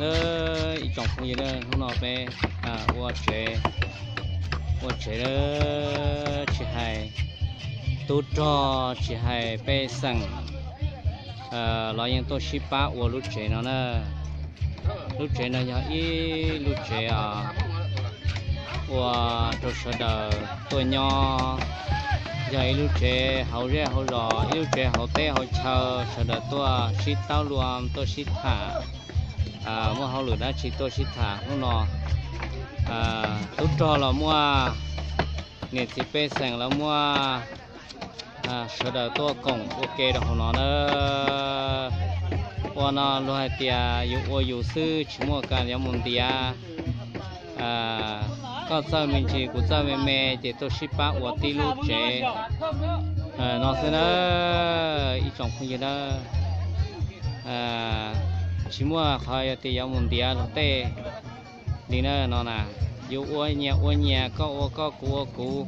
Ib tsoom phooj ywg, hnub no peb ua tsev, ua tsev tsis hais tub rog, tsis hais pej xeem los yeej tuaj sib pab ua lub tsev no na. Lub tsev no yog ib lub tsev ua rau sawv daws tuaj nyob, yog ib lub tsev hauv zej hauv zos, ib lub tsev hauv teb hauv chaw, sawv daws tuaj sib taub luam, tuaj sib tham, muaj hauj lwm dab tsi tuaj sib tham. Hnub no tub rog los muaj, niam txiv pej xeem los muaj, sawv daws tuaj koom ua ke rau hauv no na. Ua no luag hais tias yus ua yus xwb, tsis muaj kas yuav mus ntiav. Koj txawj me ntsis, kuv txawj me me, ces tuaj sib pab ua tib lub tsev no xwb na, ib tsoom phooj ywg na. Tsis muaj qhov yog tias yuav mus ntiav luag tej li na no na. Yus ua nyias ua nyias, koj ua koj, kuv ua kuv,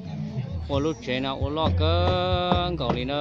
ua lub tsev no ua loj kawg nkaus li na.